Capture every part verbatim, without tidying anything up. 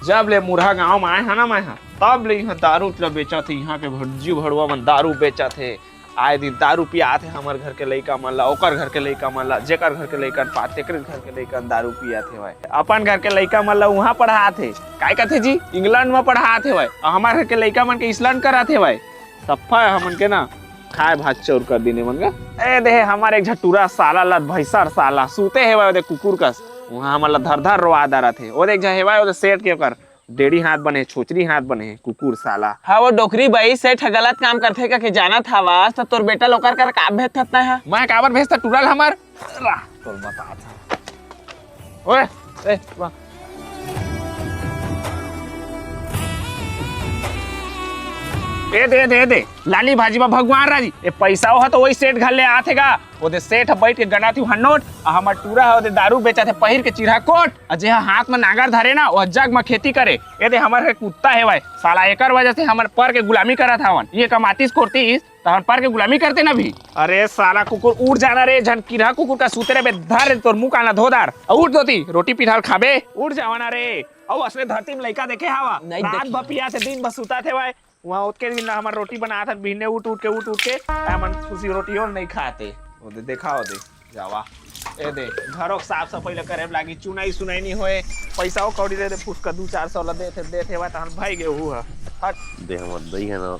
जब ले मुरहा गांव में आए हंव ना मैं ह, तब ले इहां दारू ल बेचत हे। इहां के भज्जी भड़वा मन दारू बेचत हे। आए दिन दारू पियात हे हमर घर के लइका मन ला, ओकर घर के लइका मन ला, जेकर घर के लइकन पात तेकर घर के लइकन दारू पियात हेवय। अपन घर के लइका मन ला उहां पढ़ात हे, काय कथे जी, इंग्लैंड में पढ़ात हेवय, अउ हमर घर के लइका मन के इसलैंड करात हेवय। सफा हमन के ना खाए भात चौर कर दिन ए मन गा। ए दे हमर एक झन टूरा साला लत भैंसर साला सूते हेवय ओदे कुकुर कस। उहां हमन ला धर धर रोवा डरत हे। ओदे एक झन हेवय ओदे सेठ के ओकर डेड़ी हाथ बने हे, छोचरी हाथ बने हे, कुकुर साला। हां वो डोकरी बई, सेठ ह गलत काम करथे कहिके जानत हवस त तोर बेटा ल ओकर कर का भेजथस तैं ह? मैं काबर भेजथंव टूरा ल हमर? ला, तोल बतात हंव। ओए, ए, वाह। ए दे, दे, दे। लाली भाजी बा भगवान राजी। ए पइसा ओह तो वही सेठ घर ले आथे गा। ओदे सेठ ह बइठ के गनात हे हन्नोट, अउ हमर टूरा ह ओदे दारू बेचत हे पहिर के चिरहा कोट, अउ जे ह हाथ म नांगर धरे ना, ओह जग म खेती करे। ए दे हमर हे कुत्ता हेवय, साला एकर वजह से हमन पर के गुलामी करत हवन। ये कमातिस कोरतिस, त हमन पर के गुलामी करते ना भी। अरे साला कुकुर, उठ जाना रे, झन किरहा कुकुर कस सूते रहिबे, धर तोर मुंह कान ला धो डार, अउ उठ दोती, रोटी पिठाल खाबे, उठ जावा ना रे। अउ असने धरती में लइका देखे हवा, नहीं रात देखी। भर पियाथे, दिन भर सुतात हेवय, उहां ओतके दिन ला हमर रोटी बनात हन, बिहने उठ उठ के, उठ उठ के, हमन खुशी रोटियो नहीं खाते। ओदे देखा ओदे, जावा। ए दे, घरों के साफ सफई ला करे लागी, चुनाई सुनाई नहीं होए, पइसा ओ कौड़ी दे दे, फुसका दू चार सौ ला देथे, देथे वा तहन भाई गे हू ह। हट। दे हमर दई है ना।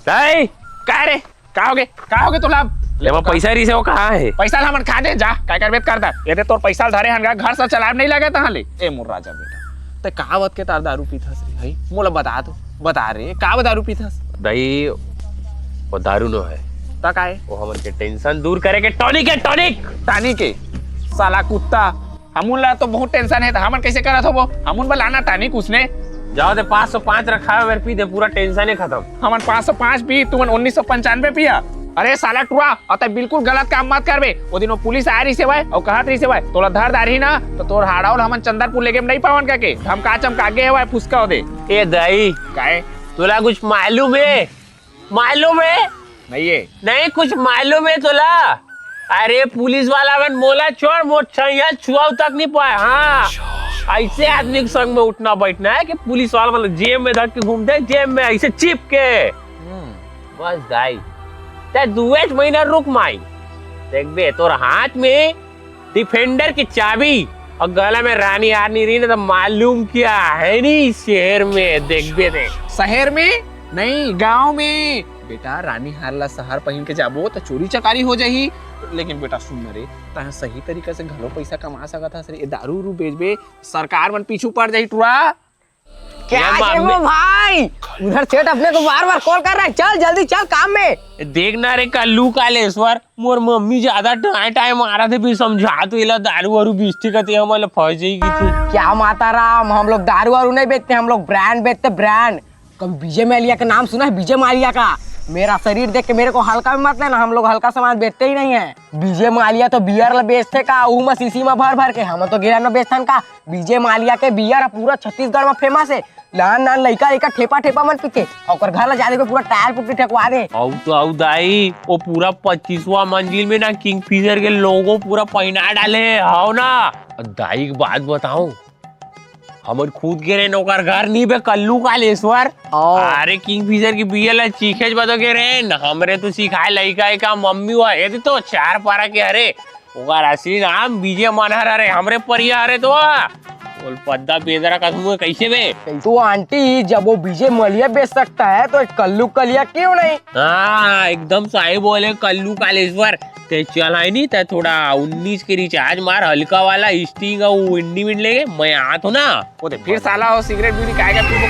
दई, का रे? का होगे? का होगे तोला? ले, वो पइसा रहिसे, वो कहाँ हे? पइसा ला हमन खा दे, जा, काय करबे त कर दा। ये दे तोर पइसा ला धरे हन गा, घर से चलाब नहीं लगे तहाँ ले। ए मोर राजा बेटा, तैं का बात के तार दारू पीथस रे, हई? मोला बता तो, बता रे, का दारू पीथस? दई, वो दारू नो हे। त का हे? वो हमन के टेंशन दूर करे के टॉनिक हे, टॉनिक। टॉनिक हे? साला कुत्ता, हमन ला तो बहुत टेंशन हे, त हमन कइसे करत होबो? हमन बर लाना टॉनिक उसने। जावा दे, पाँच सौ पाँच रखा हे, मेर पी दे, पूरा टेंशन ही खतम। हमन पाँच सौ पाँच पी, तुमन उन्नीस सौ पंचानबे पिया। अरे साला टुरा, अउ तैं बिल्कुल गलत काम मत करबे। ओ दिन वो पुलिस आय रहिसे वय, अउ कहत रहिसे वय, तोला धर डारही ना, त तोर हाड़ा ल हमन चंदरपुर लेगे म नहीं पावन कहिके, धमका चमका गे हवय फुसका ओदे। ए दई, काय? तोला कुछ मालूम हे? मालूम हे? नहीं हे। नहीं कुछ मालूम हे तोला? अरे पुलिस वाला मन मोला छोड़, मोर छइहां ल छुआव तक नहीं पाय। हां, अइसे आदमी के संग में उठना बइठना हे कि पुलिस वाला मन जेब में धर के घूमथे, जेब में अइसे चिपके। हम्म। बस दाई, तैं दुएच महीना रुक माई, देखबे तोर हाथ में डिफेंडर के चाबी अउ गला में रानी हार नहीं रही ना, त मालूम क्या हे नहीं शहर में, देखबे दे। शहर में नहीं, गांव में। बेटा, रानी हार ला शहर पहिन के जाबो त चोरी चकारी हो जाही। लेकिन बेटा सुन न रे, तैं सही तरीका से घलो पइसा कमा सकत हस रे। ए दारू उरू बेचबे, सरकार मन पीछू पड़ जाही टुरा। क्या ये मामले वो भाई? उधर सेठ अपने को बार बार कॉल कर रहा है, चल जल्दी चल काम में। देख ना रे कल्लू कालेश्वर, मोर मम्मी ज्यादा टाय टाय मारत हे, भी समझा तो एला, दारू वारू बेचथे कहिथे, हमन ला फंस जाही कहिथे। क्या माता राम, हम लोग दारू वारू नहीं बेचते, हम लोग ब्रांड बेचते, ब्रांड। कभी विजय माल्या का नाम सुना है? विजय माल्या का। मेरा शरीर देख के मेरे को हल्का में मत लेना, हम लोग हल्का सामान बेचते ही नहीं है। विजय माल्या तो बियर ला बेचथे का, ऊ म शीशी म भर भर के, हम तो गिलास म बेचथन का। विजय माल्या के बियर ह पूरा छत्तीसगढ़ म फेमस हे। नान नान लइका लइका ठेपा ठेपा मन पीथे, अउ ओकर घर ला जाने को पूरा टायर पुट्टी ठेकवा दे। अउ तो अउ दाई, वो पूरा पच्चीसवां मंजिल में ना किंगफिशर के लोगो पूरा पहिना डाले हे, हव ना? दाई एक बात बताऊं, हमन खुद गे रहेन ओकर घर, नहीं बे कल्लू कालेश्वर। ओ। अरे किंगफिशर के बियर ला चीखेच बदो गे रहेन, हमरे तो सिखाए लइका एका मम्मी हुआ, ये तो चार पारा के हरे, ओकर असली नाम विजय मनहर हरे, हमरे परिया हरे तो। बोल पद्दा बेदरा का तुम कैसे बे? तो आंटी, जब वो विजय मलिया बेच सकता है तो कल्लू कलिया क्यों नहीं? हाँ, एकदम सही बोले कल्लू कालेश्वर। ते चल है नहीं, ते थोड़ा उन्नीस के रिचार्ज मार, हल्का वाला स्टिंग अउ इंडी विंड लेके मैं आत हूँ ना। वो तो फिर साला हो सिगरेट बीड़ी काय का पीते